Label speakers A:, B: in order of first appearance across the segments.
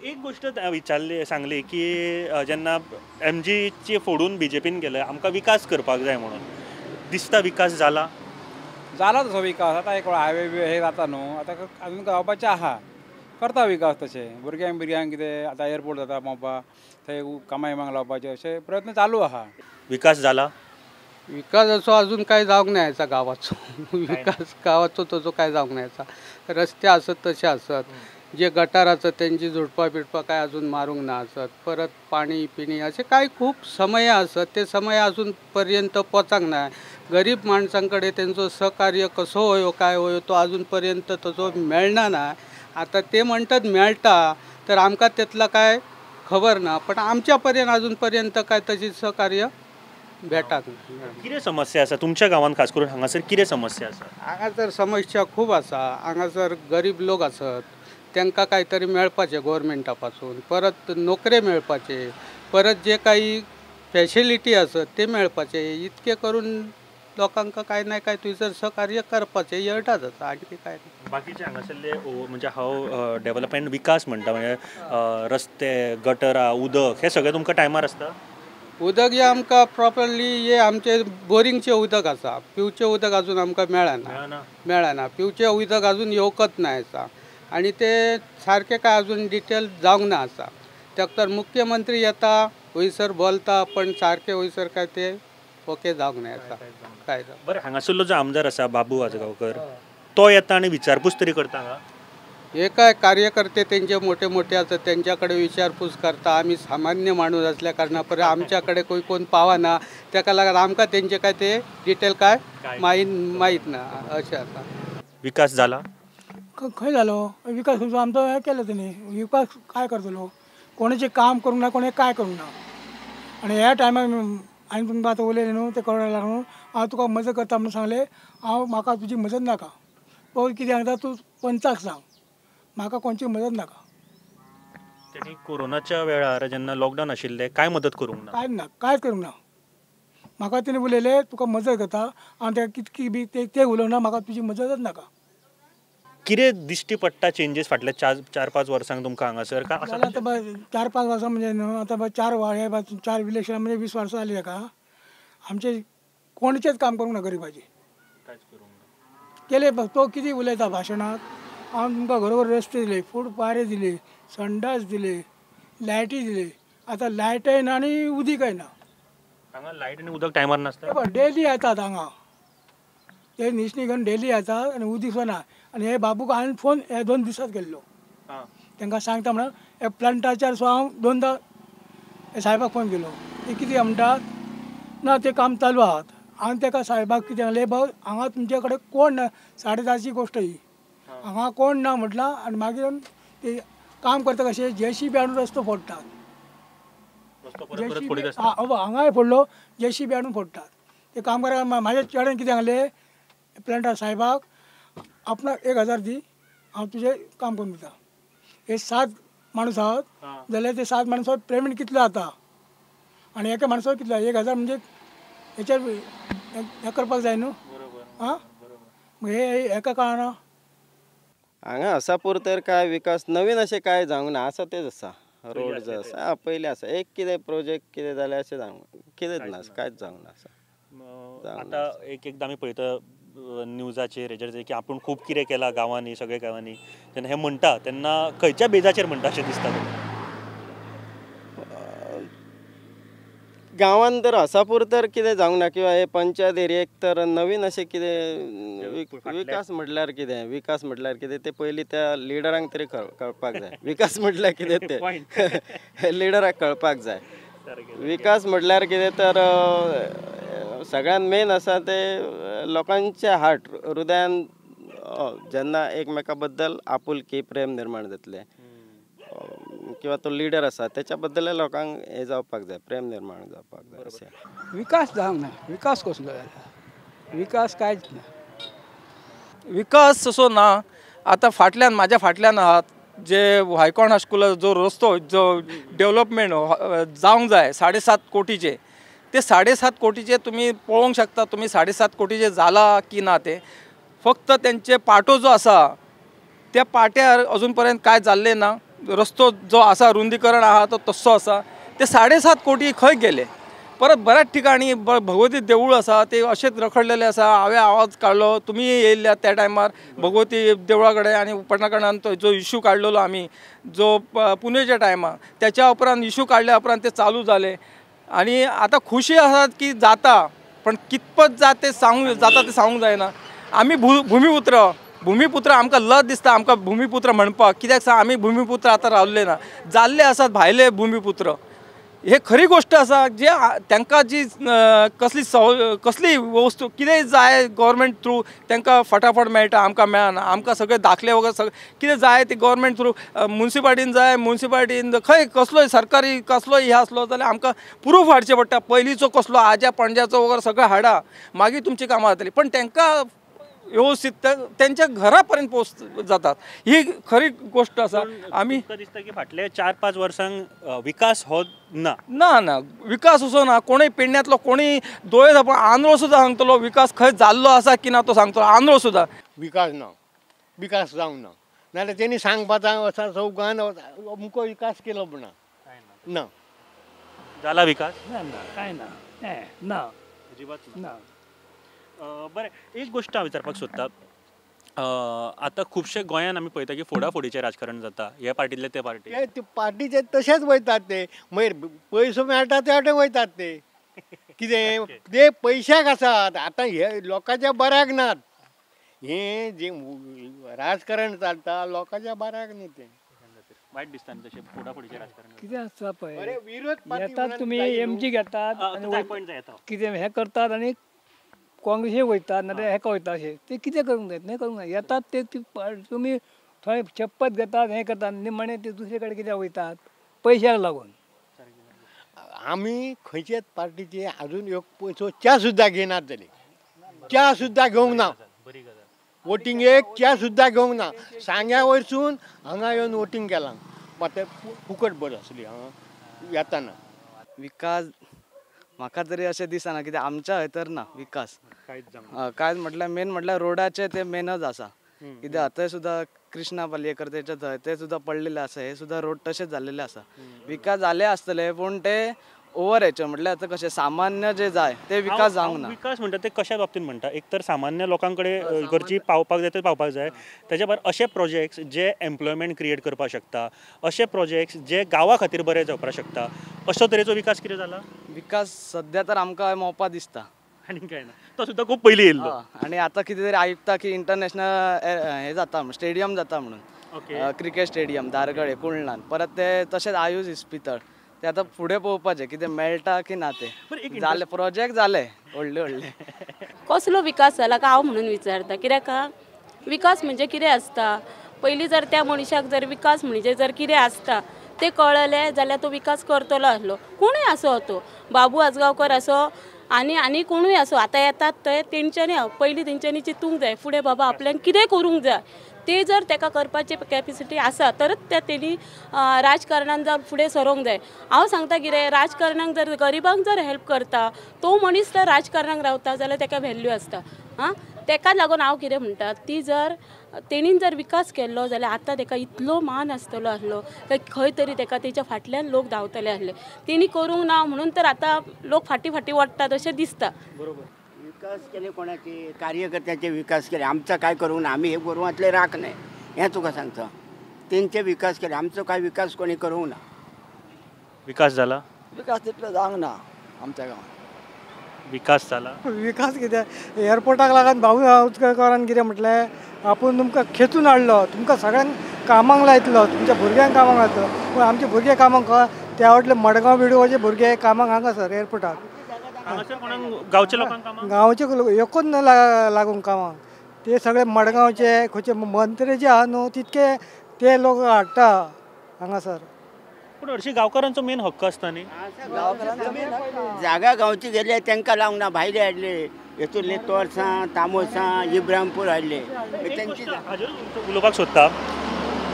A: एक गोष्ट विचारली सांगली की जेन्ना एमजीची फोडून बीजेपीन गेले आमकां विकास करपाक जाय म्हणून दिसता विकास जाला?
B: जाला तसो विकास आतां एक हायवे बी हे जाता न्हू आतां अजून जावपाचें आहा करता विकास तशें भुरग्यांक बिरग्यांक कितें आतां एअरपोर्ट जाता मोपा थंय कामां बिमांक लावपाचे अशे प्रयत्न चालू आहा.
A: विकास जाला?
C: विकास असो अजून काय जावंक ना याचा गावाचो विकास गावाचो तसो काय जावंक ना याचा. रस्ते आसत तशे आसत, जे गटार आसत तेंची झुडपां बिडपां काय अजून मारूंक ना आसत, परत पाणी पिणी असे काय खूप समय आसत ते समय अजून पर्यंत पोचांक ना. गरीब माणसांकडे तेंचो सहकार्य कसो होयो काय होयो तो अजून पर्यंत तसो मेळना ना. आता ते म्हणतात मेळटा तर आमकां तेतला काय खबर ना, पण आमच्या पर्यंत अजून पर्यंत काय तशी सहकार्य भेटाक ना.
A: कितें समस्या आसा तुमच्या गांवांत खास करून हांगासर कितें समस्या आसा?
C: हांगासर समस्या खूब आसा. हांगासर गरीब लोक आसत तांकां काय तरी मेळपाचें गोवोरमेंटा पासून, परत नोकरे मेळपाचे, परत जे काही फॅसिलिटी आसत ते मेळपाचे. इतके करून लोकांक काय ना काय थंयसर सहकार्य करपाचें येळटाच आसा आणखी काय ना.
A: बाकीचे हांगासरले म्हणजे हांव डेवलपमेंट विकास म्हणटा म्हणजे रस्ते गटरां उदक हे सगळें तुमकां टायमार आसता?
C: उदक हे आमकां प्रॉपरली हे आमचे बोरिंगचें उदक आसा, पिवचें उदक अजून आमकां मेळना मेळना. पिवचें उदक अजून येवकच ना आसा आनी ते सारकें काय अजून डिटेल जावंक ना आसा. ताका तर मुख्यमंत्री येता वयसर बोलता पण सारकें वयसर काय ते ओके जावंक ना आसा काय.
A: बरें हांगासरलो जो आमदार आसा बाबू आजगांवकर तो येता आनी विचारपूस तरी करता हांगा?
C: हे काय कार्यकर्ते तेंचे मोठे मोठे आसत तेंच्याकडे विचारपूस करता. आमी सामान्य माणूस असल्या कारणान परत आमच्याकडे कोण कोण पावना तेका लागून आमकां तेंचे काय ते डिटेल काय माहीत ना अशें आसा.
A: विकास जाला?
D: खंय जालो विकास? खंयचो आमचो हें केलो तेणी विकास काय करतलो? कोणाचें काम करूंक ना, कोणें काय करूंक ना. आनी ह्या टायमार हांवें तुमकां आतां उलयलें न्हू तें कळोंक लागलो न्हू हांव तुका मदत करता म्हणून सांगलें. हांव म्हाका तुजी मदत नाका, तो कितें सांगता तूं पंचाक सांग, म्हाका कोणची मदत नाका.
A: तेणी कोरोनाच्या वेळार जेन्ना लॉकडावन आशिल्लें काय मदत करूंक ना?
D: काय ना, कांयच करूंक ना. म्हाका तेणी उलयलें तुका मदत करता, हांव तेका कितकी बी ते उलोवंक ना, म्हाका तुजी मदतच नाका.
A: कितें दिश्टी पडटा चेंजीस फाटल्या 4-5 वर्सांक तुमकां हांगासर?
D: आतां 4-5 वर्सां म्हणजे न्हू आतां 4 हे 4 इलेक्शनां म्हणजे 20 वर्सां जालीं ताका. आमचें कोणाचेंच काम करूंक ना गरिबाचें केलें. तो कितें उलयता भाशणांत, हांव तुमकां घरोघर रस्ते दिले, फूड पारे दिले, संडास दिले, लायटी दिले. आतां लायटय ना आनी उदीकय ना.
A: हांगा लायट आनी उदक टायमार नासता?
D: डेली येतात हांगा ते निशणी घेवन डेली येतात आनी उदीक सुद्दां ना. आनी हे बाबूक हांवें फोन हे 2 दिसांत केल्लो तांकां सांगता म्हणून हे प्लांटाचेर सुद्दां हांव 2दा साहेबाक फोन केलो. ते कितें म्हणटात ना ते काम चालू आहात. हांवें ताका साहेबाक कितें सांगलें, भाऊ हांगा तुमचे कडेन कोण ना, 10:30ची गोश्ट ही, हांगा कोण ना म्हटलां. आनी मागीर ते काम करता कशें जेसीबी हाडून रस्तो फोडटात, हांगाय फोडलो, जेसीबी हाडून फोडटात. ते काम करता. म्हाज्या चेड्यान कितें सांगलें प्लांटा साहेबाक, आपणाक 1000 दी, हांव तुजें काम करून दिता. हे 7 माणूस आहात जाल्यार ते 7 माणसाक पेमेंट कितलो जाता आनी एका माणसाक कितलो 1000 म्हणजे हेचेर हें करपाक जाय न्हू. आं हे हेका कळना.
E: हांगा हसापूर तर काय विकास नवीन अशें काय जावंक ना, आसा तेच आसा. रोड जो आसा पयलीं आसा, एक कितें प्रोजेक्ट कितें जालें अशें जावंक कितेंच ना, कांयच जावंक ना आसा.
A: आतां एक एकदां आमी पळयता न्यूजाचेर हेजेर की आपूण खूब कितें केलां गांवांनी सगळ्या गांवांनी, तेन्ना हें म्हणटा तेन्ना खंयच्या बेजाचेर म्हणटा अशें दिसता तुमकां?
E: गांवांत तर हसापूर तर कितें जावंक ना किंवा हे पंचायत एरियेक तर नवीन अशें कितें विकास म्हटल्यार कितें, विकास म्हटल्यार कितें तें पयलीं त्या लिडरांक तरी कळपाक जाय. विकास म्हटल्यार कितें तें लिडराक कळपाक जाय. विकास म्हटल्यार कितें तर सगळ्यांत मेन आसा ते लोकांचे हार्ट, हृदयान जेन्ना एकमेका बद्दल आपुलकी प्रेम निर्माण जातलें किंवा तो लिडर आसा त्याच्या बद्दल लोकांक हे जावपाक जाय, प्रेम निर्माण जावपाक जाय. अशें
F: विकास जावंक ना. विकास कसलो जाला? विकास कांयच ना.
G: विकास असो ना. आतां फाटल्यान म्हाज्या फाटल्यान आहात जे हायकॉण हायस्कुला जो रस्तो जो डेवलपमेंट जावंक जाय 7.5 कोटीचे, ते 7.5 कोटीचे तुमी पळोवंक शकता तुमी 7.5 कोटीचे जाला की ना ते. फक्त तेंचे पाटो जो आसा त्या पाट्यार अजून पर्यंत काय जाल्लें ना. रस्तो जो आसा रुंदीकरण आहा तो तस्सो आसा. ते 7.5 कोटी खंय गेले? परत बऱ्याच ठिकाणी भगवती देवूळ आसा ते अशेंच रखडलेले आसा. हांवें आवाज काडलो, तुमी येयल्ल्या त्या टायमार भगवती देवळा कडेन आनी उपटणा तो जो इशू काडलेलो आमी जो पुनेच्या टायमार, त्याच्या उपरांत इशू काडल्या उपरांत ते चालू जाले आनी आतां खुशी आसात की जाता, पण कितपत जाता ते सांगूंक जायना. आमी भुमिपुत्र भुमिपुत्र आमकां लज दिसता आमकां भुमिपुत्र म्हणपाक, कित्याक सांग आमी भुमिपुत्र आतां रावले ना, जाल्ले आसात भायले भुमिपुत्र. हे खरी गोष्ट आसा जे तांकां जी कसली कसली वस्तू कितें जाय गव्हर्मेंट थ्रू तांकां फटाफट मेळटा, आमकां मेळना. आमकां सगळे दाखले वगैरे सगळे कितें जाय ते गव्हर्मेंट थ्रू मुन्सिपाल्टीन जाय, मुन्सिपाल्टीन खंय कसलोय सरकारी कसलोय हे आसलो जाल्यार आमकां प्रूफ हाडचें पडटा, पयलींचो कसलो आज्या पणज्याचो वगैरे सगळें हाडा, मागीर तुमची कामां जातली. पण तांकां व्यवस्थित त्यांच्या घरापर्यंत पोच जातात, ही खरी गोष्ट आसा. आमी
A: दिसता की फाटले 4-5 वर्सांक विकास हो ना
G: ना ना विकास असो ना. कोणूय पेडण्यांतलो कोणूय दोळे धांपून आंधळो सुद्दां सांगतलो विकास खंय जाल्लो आसा की ना तो सांगतलो आंधळो सुद्दां.
H: विकास ना, विकास जावंक ना, नाजाल्यार तेणी सांगपाचा वचा चौगान अमको विकास केलो म्हणा ना.
A: जाला विकास
D: ना ना काय ना ना
A: अजिबात
D: ना.
A: बरें, एक गोश्ट हांव विचारपाक सोदता. आतां खुबशे गोंयान आमी पळयता की फोडाफोडीचें राजकारण जाता, हे पार्टींतले ते पार्टी
H: ते पार्टीचे तशेंच वयतात, ते मागीर पयसो मेळटा ते वाटेन वयतात ते कितें ते पयशाक आसात. आतां हे लोकांच्या बऱ्याक नात, हे जे राजकारण चलता लोकांच्या बऱ्याक न्ही तें.
A: वायट दिसता न्ही तशें फोडाफोडीचें राजकारण
D: कितें आसता पळय, येतात तुमी एमजी घेतात कितें हें करतात आनी काँग्रेसीक वयतात नाजाल्यार हेका वयता, अशें ते कितें करूंक जाय, तें करूंक जाय. येतात ते तुमी थंय शपथ घेतात हें करतात, निमाणें ते दुसरे कडेन कित्याक वयतात पयशाक लागून.
H: आमी खंयचेच पार्टीचे अजून एक पयसो च्या सुद्दां घेनात जाली, च्या सुद्दां घेवंक ना, वोटींग एक च्या सुद्दां घेवंक ना. सांग्या वयरसून हांगा येवन वोटींग केलां, मात फुकट बस आसली हांगा येताना.
E: विकास म्हाका तरी अशें दिसना कित्याक आमच्या हय तर ना विकास कांयच. म्हटल्यार मेन म्हटल्यार रोडाचे ते मेनच आसा, कित्याक थंय सुद्दां कृष्णा पालयेकर तेच्या थंय ते सुद्दां पडलेले आसा, हे सुद्दां रोड तशेंच जाल्लेले आसा. विकास जाले आसतले पूण ते ओवर हेचे म्हटल्यार आतां कशें सामान्य जे जाय ते विकास जावंक ना.
A: विकास म्हणटा ते कशा बाबतींत म्हणटा, एक तर सामान्य लोकां कडेन गरजी पावपाक जाय ते पावपाक जाय, तेच्या भायर अशे प्रोजेक्ट्स जे एम्प्लॉयमेंट क्रिएट करपाक शकता, अशे प्रोजेक्ट्स जे गांवा खातीर बरे जावपाक शकता, अशो तरेचो विकास कितें जाला?
E: विकास सद्या तर आमकां मोपा दिसता
A: आनी काय ना, तो सुद्दां खूब पयलीं येयल्लो.
E: आनी आतां कितें तरी आयकता की इंटरनॅशनल हें जाता म्हणून स्टेडियम जाता म्हणून, क्रिकेट स्टेडियम धारगळे कुळणान, परत ते तशेंच आयुष इस्पितळ, ते आतां फुडें पळोवपाचें कितें मेळटा की ना ते जाले प्रोजेक्ट जाले व्हडले व्हडले.
I: कसलो विकास जाला काय हांव म्हणून विचारता, कित्याक विकास म्हणजे कितें आसता? पयलीं जर त्या मनशाक जर विकास म्हणजे जर कितें आसता ते कळ्ळें जाल्यार तो विकास करतलो आसलो. कोणूय आसो, तो बाबू आजगांवकर आसो आनी आनी कोणूय आसो, आतां येतात ते तेंच्यांनी पयलीं तेंच्यांनी चिंतूंक जाय फुडें बाबा आपल्यान कितें करूंक जाय, ते जर ताका करपाची कॅपेसिटी आसा तरच त्या तेणी राजकारणान जर फुडें सरोंक जाय. हांव सांगता कितें, राजकारणाक जर गरिबांक जर हेल्प करता तो मनीस जर राजकारणाक रावता जाल्यार ताका व्हॅल्यू आसता. आं, ताका लागून हांव कितें म्हणटा, ती जर तेणीन जर विकास केल्लो जाल्यार आतां ताका इतलो मान आसतलो आसलो काय खंय तरी ताका तेच्या फाटल्यान लोक धांवतले आसले. तेणी करूंक ना म्हणून तर आतां लोक फाटीं फाटीं ओडटात अशें दिसता.
A: बरोबर
J: विकास केले कोणाचे कार्यकर्त्याचे विकास केले, आमचा काय करूंक ना, आमी हे गोरवांतले राख न्हय हें तुका सांगता. तेंचे विकास केले, आमचो काय विकास कोणी करूंक ना.
A: विकास जाला?
F: विकास तितलो जावंक ना आमच्या गांवांत.
A: विकास जाला?
D: विकास कितें एअरपोर्टाक लागून भाऊ आजगांवकरान कितें म्हटलें, आपूण तुमकां खेचून हाडलो, तुमकां सगळ्यांक कामाक लायतलो, तुमच्या भुरग्यांक कामाक लायतलो, पूण आमचे भुरगे कामाक त्या वाटले मडगांव बिडगांवचे भुरगे कामाक हांगासर एअरपोर्टाक,
A: गांवचे लोकांक
D: गांवचे एकूच ना लागूंक कामाक, ते सगळे मडगांवचे खंयचे मंत्री जे आहा न्हू तितके ते लोक हाडटा हांगासर.
A: पूण हरशीं गांवकारांचो मेन हक्क आसता न्ही,
J: जागा गांवची गेले तांकां लावंक ना, भायले हाडले हेतूंतले तोरसां तामोसां इब्रामपूर हाडले.
A: तेंची हाजेर उलोवपाक सोदता.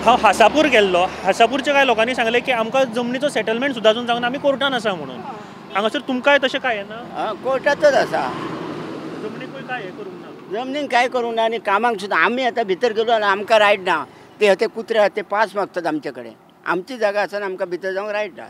A: हांव हासापूर गेल्लो, हासापूरच्या कांय लोकांनी सांगलें की आमकां जमनीचो सेटलमेंट सुद्दां अजून जावंक ना, आमी कोर्टान आसा म्हणून. हांगासर तुमकांय तशें कांय येना?
J: कोर्टातच आसा,
A: जमनीकूय कांय हें करूंक ना,
J: जमनीक कांय करूंक ना आनी कामाक सुद्दां. आमी आतां भितर गेलो आनी आमकां रायट ना, ते ते कुत्रे आहा ते पास मागतात आमचे कडेन. आमची जागा आसा आमकां भितर जावंक रायट ना.